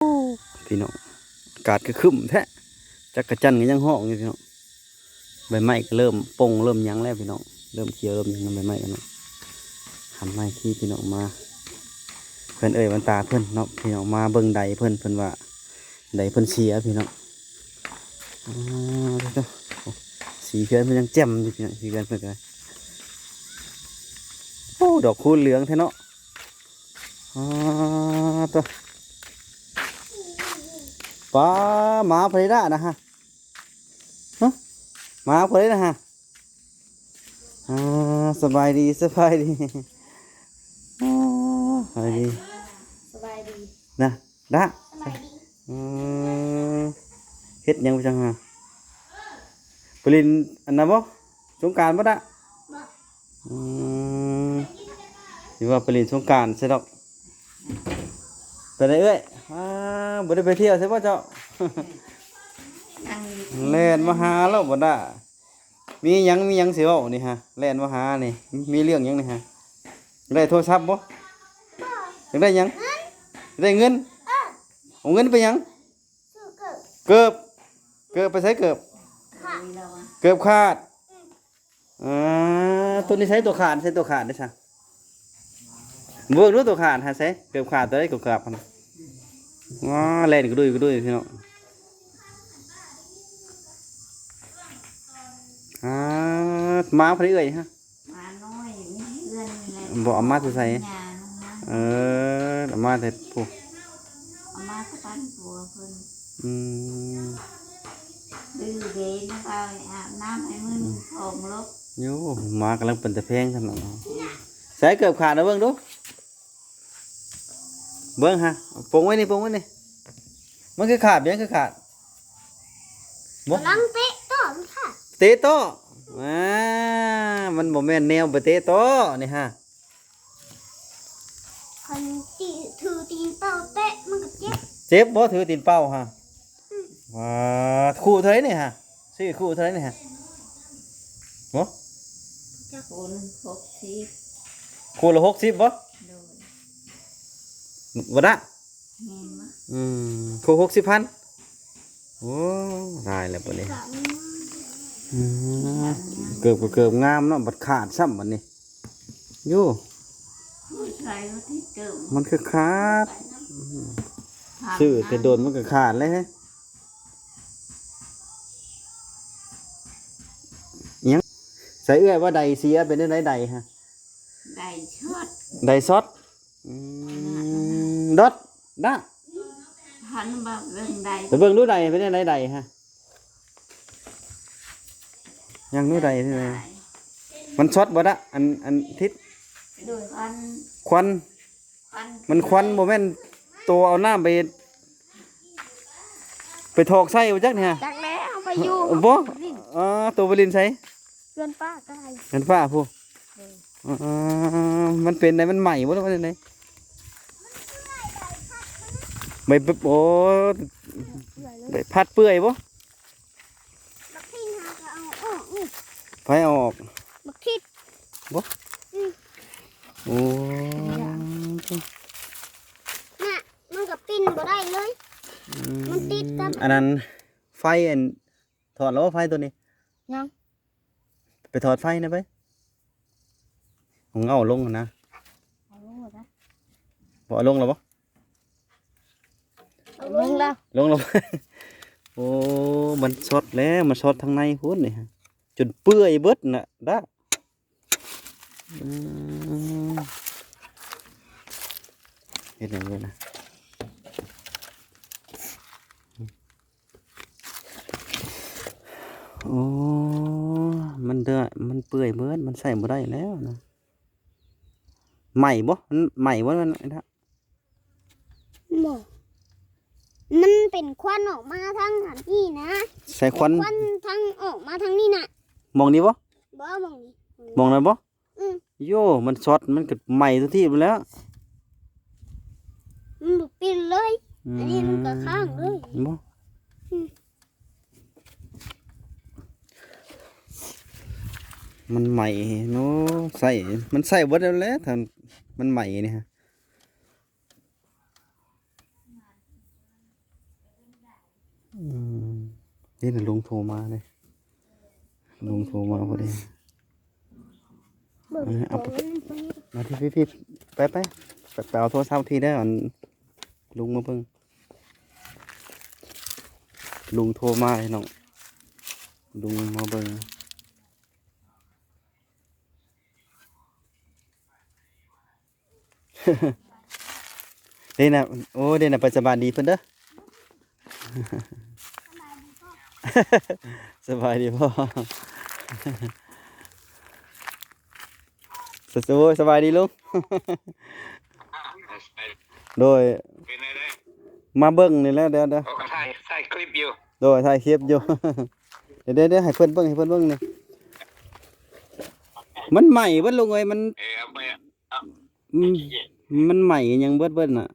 ພີ່ນ້ອງ ອາກາດຄືຄຶ້ມແທ້ ຈັກກະຈັນກໍຍັງຮ້ອງຢູ່ພີ່ນ້ອງ. ໃບໄມ້ກໍເລີ່ມປົ່ງເລີ່ມຫຍັງແລ້ວພີ່ນ້ອງ ເລີ່ມຂຽວເລີ່ມຫຍັງ ໃບໄມ້ກໍເນາະ. ຫັນມາອີກທີພີ່ນ້ອງ ມາເຮືອນເອື້ອຍວັນຕາເພິ່ນເນາະ ພີ່ນ້ອງ ມາເບິ່ງໄດເພິ່ນ ເພິ່ນວ່າໄດເພິ່ນເສຍພີ່ນ້ອງ. ອໍ ເດີ ໂອ້ ສີເຮືອນເພິ່ນຍັງແຈ່ມຢູ່ພີ່ນ້ອງ ສີເຮືອນເພິ່ນກໍໄດ້. ໂອ້ ດອກຄູນເຫຼືອງແທ້ເນາະ. ອໍ ໂຕ ປາ ໝາໃຜລະນະຮະ? ຮະ ໝາໃຜລະນະຮະ? ອ່າ ສະບາຍດີ ສະບາຍດີ. ອ່າ ສະບາຍດີ ສະບາຍດີນະ ດະ. ສະບາຍດີ. ເອີ ເຮັດຫຍັງໄປຈັ່ງຫາ? ໄປຫຼິ້ນອັນນັ້ນບໍ່? ສົງການບໍ່ດະ? ບໍ່. ອືມ ຊິວ່າໄປຫຼິ້ນສົງການໃສດອກ. ໄປໄດ້ເອື້ອຍ? ອ່າ ບໍ່ໄດ້ໄປທ່ຽວໃສບໍ່ເຈົ້າ? ແລ່ນມາຫາແລ້ວບໍ່ດະ? ມີຫຍັງ ມີຫຍັງຊິເວົ້ານີ້ຮະ? ແລ່ນມາຫານີ້ ມີເລື່ອງຫຍັງນີ້ຮະ? ຢາກໄດ້ໂທລະສັບບໍ່? ບໍ່. ຢາກໄດ້ຫຍັງ? ເງິນ. ຢາກໄດ້ເງິນ? ເອີ. ເອົາເງິນໄປຫຍັງ? ຊື້ເກີບ. ເກີບ ເກີບໄປໃສເກີບ? ຂາດ. ເກີບຂາດ. ອືມ. ອ່າ ໂຕນີ້ໃສໂຕຂາດ ໃສໂຕຂາດເດ້ຊະ? ເບິ່ງດູໂຕຂາດຫາໃສ ເກີບຂາດໂຕໃດ ເກີບຂາດຫັ້ນນະ. ວ້າ ແລ່ນກະດຸຍກະດຸຍພີ່ນ້ອງ. ອ່າ ໝາໃຜເອື້ອຍຮະ? ໝານ້ອຍຢູ່ໃນເຮືອນນີ້ແຫຼະ. ບໍ່ ເອົາມາແຕ່ໃສ? ເອີ ເອົາມາແຕ່ຜູ້ ເອົາມາແຕ່ບ້ານຜົວເພິ່ນ. ອືມ. ດື້ເດ ນະບ່າວ ອາບນ້ຳໃຫ້ມື້ໜຶ່ງສອງລົບ. ໂອ້ ໝາກຳລັງເປັນຕາແພງຊັ້ນເນາະ. ໃສເກີບຂາດນະ ເບິ່ງດູ ເບິ່ງຫາ ປົງໄວ້ນີ້ ປົງໄວ້ນີ້. ມັນຄືຂາດ ເປັນຫຍັງຄືຂາດ? ບໍ່ ກຳລັງເຕະໂຕະ ມັນຂາດ. ເຕະໂຕະ? ອ່າ ມັນບໍ່ແມ່ນແນວໄປເຕະໂຕະນີ້ຮະ. ຄັນຕີ ຖືຕີນເປົ້າເຕະມັນກໍເຈັບ. ເຈັບບໍ່ ຖືຕີນເປົ້າຮະ? ອືມ. ວ້າ ຄູ່ເທົ່າໃດນີ້ຮະ? ຊື້ຄູ່ເທົ່າໃດນີ້ຮະ? ບໍ່ ຈັກ ຄູ່ໜຶ່ງຫົກສິບ. ຄູ່ລະຫົກສິບບໍ່? ໂດຍ. ບໍ່ດະ? ແມ່ນບໍ່? ອືມ ຄູ່ຫົກສິບພັນ. ໂອ້ ຕາຍແລ້ວບັດນີ້. ອືມ ເກີບກໍເກີບງາມເນາະ ບັດຂາດຊ້ຳບັດນີ້. ໂຢ ມັນຄືຂາດ. ອືມ ຊື້ແຕ່ດົນມັນກໍຂາດແລ້ວ. ອີຫຍັງ? ໃສເອື້ອຍວ່າໄດເສຍ ເປັນແນວໃດໄດຮະ? ໄດຊັອດ. ໄດຊັອດ. ອືມ ດອດ ດະ ຫັນບໍ່ເບິ່ງໄດ ໄປເບິ່ງດູໄດເປັນຈັ່ງໃດໄດຮະ? ຍັງດູໄດ ມັນຊັອດບໍ່ດະ? ອັນ ອັນທິດ ໂດຍ ຄວັນ ຄວັນ ຄວັນ ມັນຄວັນ ບໍ່ແມ່ນໂຕເອົານ້ຳໄປ ໄປຖອກໃສ່ບໍ່ຈັກນີ້ຮະ? ຈັກແລ້ວ ເອົາໄປຢູ່ ບໍ່ ອໍ ໂຕໄປຫຼິ້ນໃສ? ເຮືອນປ້າກໍໄດ້ ເຮືອນປ້າພຸ້ນ. ເອີ ເອີ ມັນເປັນໃດ ມັນໃໝ່ບໍ່ ຫຼືວ່າຈັ່ງໃດ? ໃບ ໂອ້ ໃບພັດເປື່ອຍບໍ່? ບັກທິດຫາກໍເອົາອອກນີ້ ໃຜເອົາອອກ? ບັກທິດ ບໍ່ ອືມ ໂອ້ ນະ ມັນກໍປິ່ນບໍ່ໄດ້ເລີຍ. ອືມ ມັນຕິດກັບ ອັນນັ້ນ ໄຟອັນ ຖອດແລ້ວບໍ່ໄຟໂຕນີ້? ຍັງ. ໄປຖອດໄຟແດ່ໄປ ເອົາເງົາລົງຫັ້ນນະ. ເອົາລົງແລ້ວນະ. ບໍ່ເອົາລົງແລ້ວບໍ່? ເອົາລົງແລ້ວ ລົງແລ້ວ. ໂອ້ ມັນຊັອດແລ້ວ ມັນຊັອດທາງໃນພຸ້ນນີ້ ຈົນເປື່ອຍເບິດນະດາ. ອືມ ເຮັດຫຍັງຢູ່ນະ? ໂອ້ ມັນເດືອ ມັນເປື່ອຍເບິດ ມັນໃຊ້ບໍ່ໄດ້ແລ້ວນະ. ໄໝ້ບໍ່? ມັນໄໝ້ບໍ່? ມັນ ບໍ່ ມັນເປັນຄວັນອອກມາທາງອັນນີ້ນະ. ໃສ່ຄວັນ ເປັນຄວັນທາງ ອອກມາທາງນີ້ນະ. ໝ່ອງນີ້ບໍ່? ບໍ່ ໝ່ອງນີ້ ໝ່ອງນັ້ນບໍ່? ອືມ ໂຢ ມັນຊັອດ ມັນກໍໄໝ້ທຸກທີ່ພຸ້ນແຫຼະ. ມັນບໍ່ປິ່ນເລີຍ. ອືມ ອັນນີ້ມັນກໍຄ້າງເລີຍ. ບໍ່ ອືມ ມັນໄໝ້ເນາະ ໃຊ້ ມັນໃຊ້ເບິດແລ້ວແຫຼະ ຖ້າມັນໄໝ້ນີ້ຮະ. ເດ້ ລຸງໂທມາເດ້ ລຸງໂທມາພໍດີ. ເອີ ເອົາໄປ ມາພີ້ໆ ໄປໆ ໄປເອົາໂທລະສັບພີ້ເດີ. ອັນ ລຸງມາເບິ່ງ ລຸງໂທມາພີ່ນ້ອງ ລຸງມາເບິ່ງ. ເດ້ນະ ໂອ້ ເດ້ນະ ໄປສະບາຍດີເພິ່ນເດີ. ສະບາຍດີພໍ່ ສະ ໂອ້ຍ ສະບາຍດີລຸງ. ໂດຍ ເປັນໄດ໋? ມາເບິ່ງນີ້ແຫຼະ ດຽວ ດຽວ ໂອ້ ຖ່າຍ ຖ່າຍຄລິບຢູ່ ໂດຍ ຖ່າຍຄລິບຢູ່. ດຽວ ດຽວ ດຽວ ໃຫ້ເພິ່ນເບິ່ງ ໃຫ້ເພິ່ນເບິ່ງນີ້ ມັນໄໝ້ເບິດລຸງເອີຍ ມັນ ເອີ ເອົາໄປ ອືມ ມັນໄໝ້ຫຍັງເບິດ ເບິດນະ.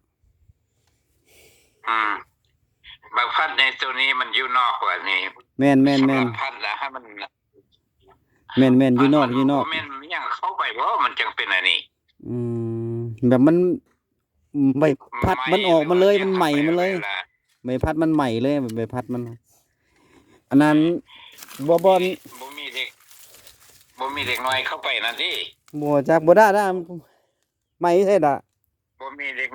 ອືມ ບັກພັດໃນໂຕນີ້ມັນຢູ່ນອກວ່ານີ້ ແມ່ນໆໆ ສຳລັບພັດນະ ໃຫ້ມັນ ແມ່ນໆ ຢູ່ນອກ ຢູ່ນອກ ບໍ່ແມ່ນຫຍັງເຂົ້າໄປບໍ່ ມັນຈັ່ງເປັນອັນນີ້. ອືມ ແບບມັນ ໃບພັດມັນອອກມາເລີຍ ມັນໄໝ້ມາເລີຍ ໃບພັດມັນໄໝ້ເລີຍ ໃບພັດມັນ ອັນນັ້ນ ບໍ່ ບໍ່ ບໍ່ມີເດັກ ບໍ່ມີເດັກນ້ອຍເຂົ້າໄປນັ້ນຕິ. ບໍ່ຈັກ ບໍ່ໄດ້ ໄໝ້ໃສ່ດາ ບໍ່ມີເດັກ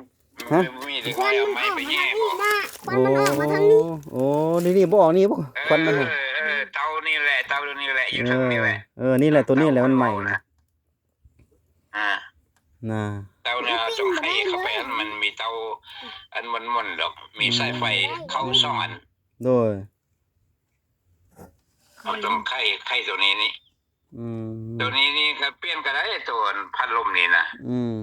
ຮະ ບໍ່ມີເດັກນ້ອຍເອົາໄມ້ໄປແຍ່ບໍ່? ຄວັນມັນອອກມາທາງນີ້ ໂອ້ ນີ້ໆ ບໍ່ອອກນີ້ບໍ່? ເອີ ຄວັນມັນ ເອີ ເອີ ເຕົານີ້ແຫຼະ ເຕົານີ້ແຫຼະ ຢູ່ເທິງນີ້ແຫຼະ ເອີ ນີ້ແຫຼະ ໂຕນີ້ແຫຼະມັນໄໝ້ນະ. ອ່າ ນະ ເຕົານີ້ຕ້ອງໄຂເຂົ້າໄປ ອັນມັນມີເຕົາ ອັນໝຸ່ນໆ ດອກ ມີສາຍໄຟເຂົ້າສອງອັນ ໂດຍ ເຮົາຕ້ອງໄຂ ໄຂໂຕນີ້ນີ້. ອືມ ໂຕນີ້ນີ້ກໍປ່ຽນກໍໄດ້ ໂຕອັນພັດລົມນີ້ນະ. ອືມ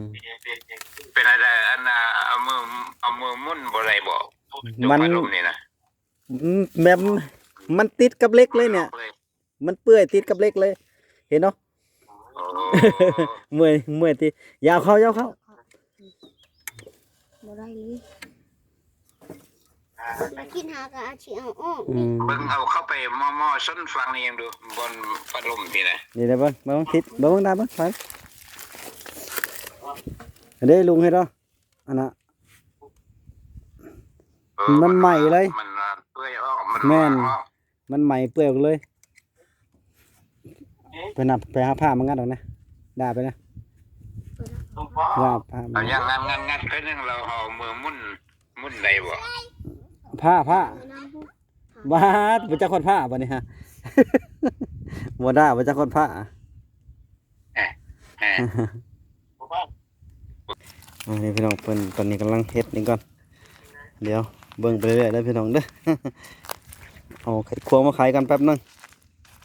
ເປັນອັນໃດ ອັນນ່າ ເອົາມື ເອົາມືໝຸນບໍ່ໄດ້ບໍ່? ໂຕ ມັນ ພັດລົມນີ້ນະ ອືມ ແບບມັນຕິດກັບເຫຼັກເລີຍນີ້ ມັນເປື່ອຍຕິດກັບເຫຼັກເລີຍ ເຫັນເນາະ. ໂອ້ ເມື່ອຍ ເມື່ອຍຕິ ຢາວເຂົ້າ ຢາວເຂົ້າ ບໍ່ໄດ້ເລີຍ ກິນຫາກະອາດຊິເອົາອອກ. ອືມ ເບິ່ງເອົາເຂົ້າໄປໝໍ້ໆ ຊົນຝັ່ງນີ້ຍັງດູ ບ່ອນພັດລົມພີ້ນະ ນີ້ນະ ເບິ່ງ ເບິ່ງທິດ ເບິ່ງ ເບິ່ງ ຕາເບິ່ງ ໄປ ເດ້ ລຸງເຮັດເອົາ ອັນນ່າ ເອີ ມັນໄໝ້ເລີຍ ມັນເປື່ອຍອອກ ມັນ ແມ່ນ ມັນໄໝ້ເປື່ອຍອອກເລີຍ. ໄປນຳ ໄປຫາຜ້າມາງັດເອົານະ ດາໄປນະ ລາບຜ້າມາ ເອົາຫຍັງງັດໆໆ ຄືໜຶ່ງ ແລ້ວເຮົາເອົາມືໝຸນ ໝຸນໄດ້ບໍ່? ຜ້າ ຜ້າ ບາດ ບໍ່ຈັກຮອດຜ້າບາດນີ້ຮະ ບໍ່ໄດ້ ບໍ່ຈັກຮອດຜ້າ. ເອີ ເອີ ອັນນີ້ພີ່ນ້ອງເພິ່ນຕອນນີ້ກຳລັງເຮັດນີ້ກ່ອນ ດຽວເບິ່ງໄປເລື້ອຍໆ ເດີພີ່ນ້ອງເດີ ເອົາໄຂຄວງມາໄຂກ່ອນແປັບໜຶ່ງ.